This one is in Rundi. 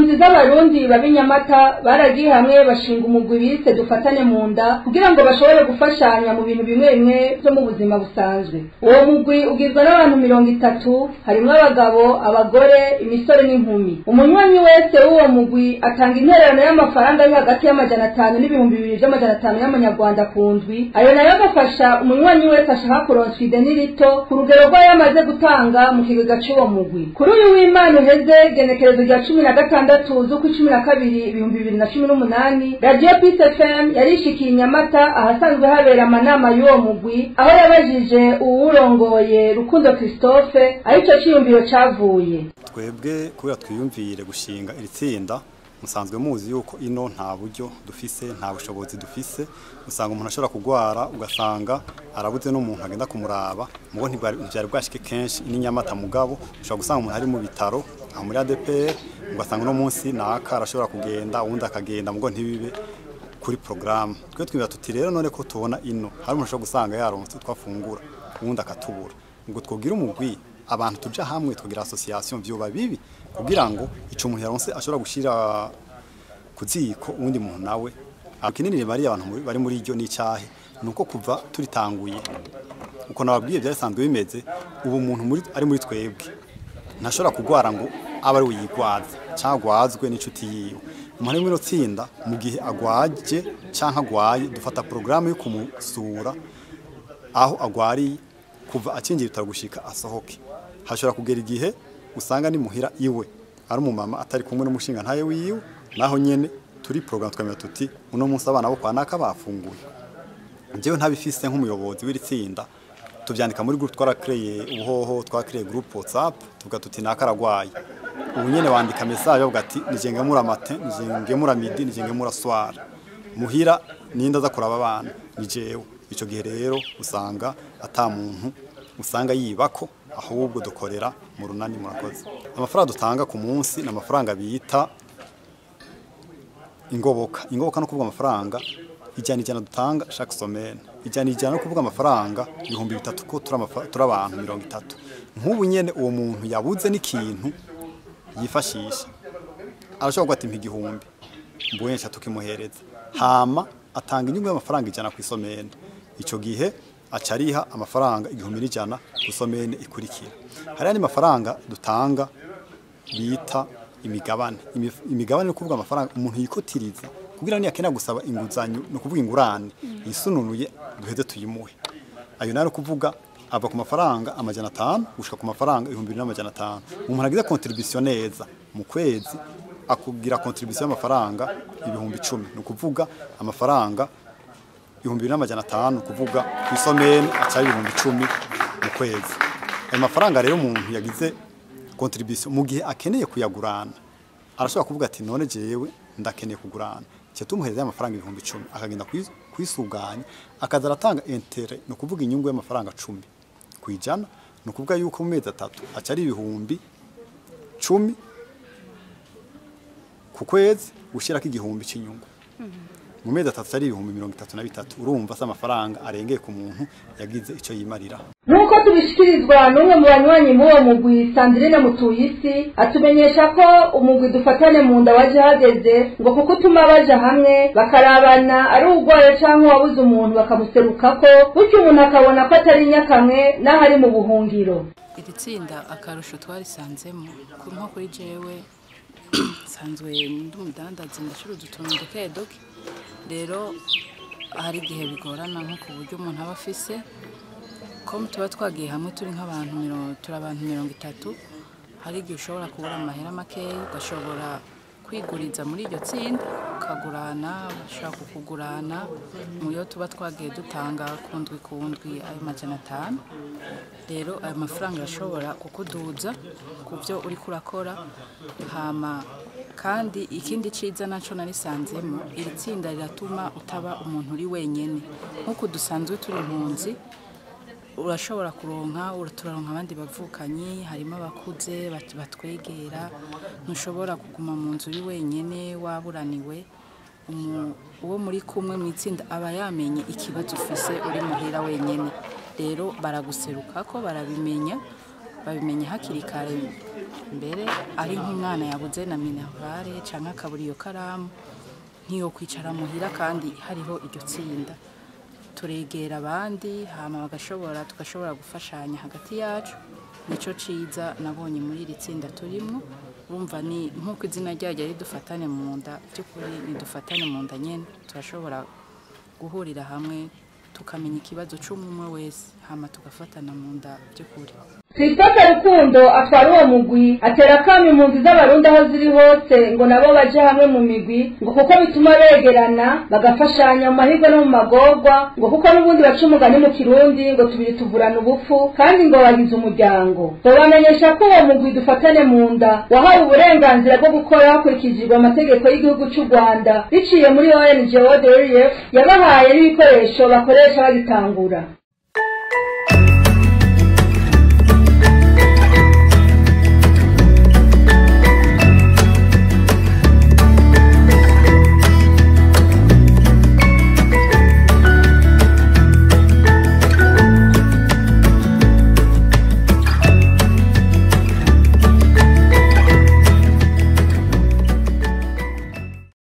Impunzi z'Abarundi baba i Nyamata baragiye hamwe bashinga umugwi bise Dufatane mu nda kugira ngo bashobore gufashanya mu bintu bimwe bimwe byo mu buzima busanzwe. Uwo mugwi ugizwe n'abantu 30, harimwo abagabo, abagore, imisore n'inkumi. Umunywanyi wese w'uwo mugwi atanga intererano y'amafaranga ari hagati y'500 n'ibihumbi 2500 y'amanyarwanda ku ndwi. Ayo nayo agafasha umunywanyi wese ashaka kuronswa ideni rito ku rugero rw'ayo amaze gutanga mu kigega c'uwo mugwi. Kuri uyu w'Imana uheze, genekerezo rya 16 z'ukwa 12 2018, Radiyo Peace FM yarishikiye i Nyamata ahasanzwe habera amanama y'uwo mugwi, aho yabajije uwurongoye, Rukundo Christophe, aho ico ciyumviro cavuye. Twebwe kubera twiyumvire gushinga iri tsinda, musanzwe muzi yuko ino nta buryo dufise, nta bushobozi dufise. Usanga umuntu ashobora kugwara, ugasanga arabuze n'umuntu agenda kumuraba. Mugo ntibyari bwashike kenshi ini Nyamata, mugabo ushobora gusanga umuntu ari mu bitaro aho muri ADPR, ugasanga uno munsi naka arashobora kugenda, uwundi akagenda, mugo ntibibe kuri programme. Twe twibira tuti rero none ko tubona ino hari umuntu ashobora gusanga yaronse twafungura, uwundi akatubura, ngo twogira umugwi, abantu tuja hamwe tugira association, vyoba bibi kugira ngo ico umuntu yaronse ashobora gushira kuziko uwundi muntu nawe akinini. Bari abantu bari muri iryo n'icahe nuko kuva turitanguye, uko nababwiye byarisanzwe bimeze. Ubu umuntu muri ari muri twebwe ntashobora kugwara ngo abe ari we yigwaza cyangwa agwazwe n'inshuti yiwe. Umuntu ari muri iro tsinda, mu gihe agwaje cyangwa agwaye, dufata porogaramu yo kumusura aho agwariye kuva akingira ibitaro gushika asohoke. Hashobora kugera igihe usanga ni muhira iwe ari umumama atari kumwe n'umushinga ntaye wiwe, naho nyene turi programme twemera tuti uno munsi abana bo kwa naka bafunguye. Njyewe ntabifise nk'umuyobozi w'iri tsinda, tuvyandika muri groupe twarakreye. Ubuhoho twakreye groupe WhatsApp, tuvuga tuti naka aragwaye. Ubu nyene wandika message bavuga ati nije ngemura matin, nije ngemura midi, nije ngemura soir. Muhira ninda aza kuraba abana ni jewe. Ico gihe rero usanga ata muntu usanga yibako, ahubwo dukorera mu runani. Murakoze. Amafaranga dutanga ku munsi ni amafaranga bita ingoboka. Ingoboka no kuvuga amafaranga 100 100 dutanga chaque semaine. 100 100 no kuvuga amafaranga 3000, ko turi abantu 30. Nk'ubu nyene uwo muntu yabuze n'ikintu yifashisha arashobora kuba ati mpa 1000, mbonye nca tukimuhereza. Hama atanga inyungu y'amafaranga 100 ku isomene. Ico gihe aca ariha amafaranga 1100 ku isomene ikurikira. Hari andi mafaranga dutanga bita imigabane. Imigabane ni ukuvuga amafaranga umuntu yikotiriza kugira niyakenera gusaba inguzanyo, ni ukuvuga ingurane yisununuye, duheze tuyimuhe. Ayo nayo kuvuga ava ku mafaranga 500 gushika ku mafaranga 2500. Umuntu agize contribution neza mu kwezi, akugira contribution y'amafaranga 10,000, ni ukuvuga amafaranga 2500, kuvuga ku isomene aca 10,000 mu kwezi. Ayo mafaranga rero, umuntu yagize contribution, mu gihe akeneye kuyagurana arashobora kuvuga ati none jewe ndakeneye kugurana, cyo tumuhereza amafaranga 10,000, akagenda kwisuganya, akaza aratanga intérêt, ni ukuvuga inyungu y'amafaranga 10%. Ni ukuvuga yuko mu mezi 3 aca ari 10,000 ku kwezi, ushyirako 1000 cy'inyungu. Mu mezi 3 ari 33,000. Urumva se amafaranga arengeye ku muntu yagize icyo yimarira. Nk'uko tubishikirizwa n'umwe mu banywanyi b'uwo mugwi, Sandrine Mutuyisi, atumenyesha ko umugwi Dufatane mu nda waje hageze, ngo kuko utuma baja hamwe bakarabana, ari urwaye canke uwabuze umuntu bakamuserukako, gutyo umuntu akabona ko atari nyakamwe n'aho ari mu buhungiro. Iri tsinda akarusho twarisanzemo, nko kuri jewe nsanzwe ndi umudandazi, ndacuruza utuntu duke duke. Rero hari igihe bigorana nko ku buryo umuntu aba afise. Ko tuba twagiye hamwe turi nk'abantu turi abantu 30, hari igihe ushobora kubura amahera makeya, ugashobora kwiguriza muri iryo tsinda, ukagurana, bashobora kukugurana mu yo tuba twagiye dutanga ku ndwi ku ndwi, ayo 500. Rero ayo mafaranga arashobora kukuduza ku byo uriko urakora. Hama kandi ikindi ciza naco narisanzemo, iri tsinda riratuma utaba umuntu uri wenyene. Nk'uko dusanzwe turi impunzi, urashobora kuronka, turaronka abandi bavukanyi, harimo abakuze batwegera. Ntushobora kuguma mu nzu uri wenyene waburaniwe. Uwo muri kumwe mu itsinda aba yamenye ikibazo ufise uri muhira wenyene, rero baraguseruka ko barabimenya. Babimenye hakiri kare. Mbere ari nk'umwana yabuze na minerval canke akabura iyo karamu, ntiyo kwicara muhira kandi hariho iryo tsinda. Turegera abandi, hama bagashobora, tugashobora gufashanya hagati yacu. Nico ciza nabonye muri iri tsinda turimwo. Urumva ni nk'uko izina ryaryo ari "Dufatane mu nda", by'ukuri ni dufatane mu nda nyene. Turashobora guhurira hamwe, tukamenya ikibazo c'umwe wese, hama tugafatana mu nda by'ukuri. Christophe Rukundo atwara uwo mugwi atera akamo impunzi z'Abarundi aho ziri hose ngo nabo baje hamwe mu migwi, ngo kuko bituma begerana, bagafashanya mu mahirwe no mu magorwa, ngo kuko n'ubundi baca umugani mu Kirundi ngo "Tubiri tuvurana ubupfu", kandi ngo bagize umuryango. Babamenyesha ko uwo mugwi "Dufatane mu nda" wahawe uburenganzira bwo gukora hakurikijwe amategeko y'igihugu cy'u Rwanda, biciye muri ONG World Relief yabahaye n'ibikoresho bakoresha bagitangura.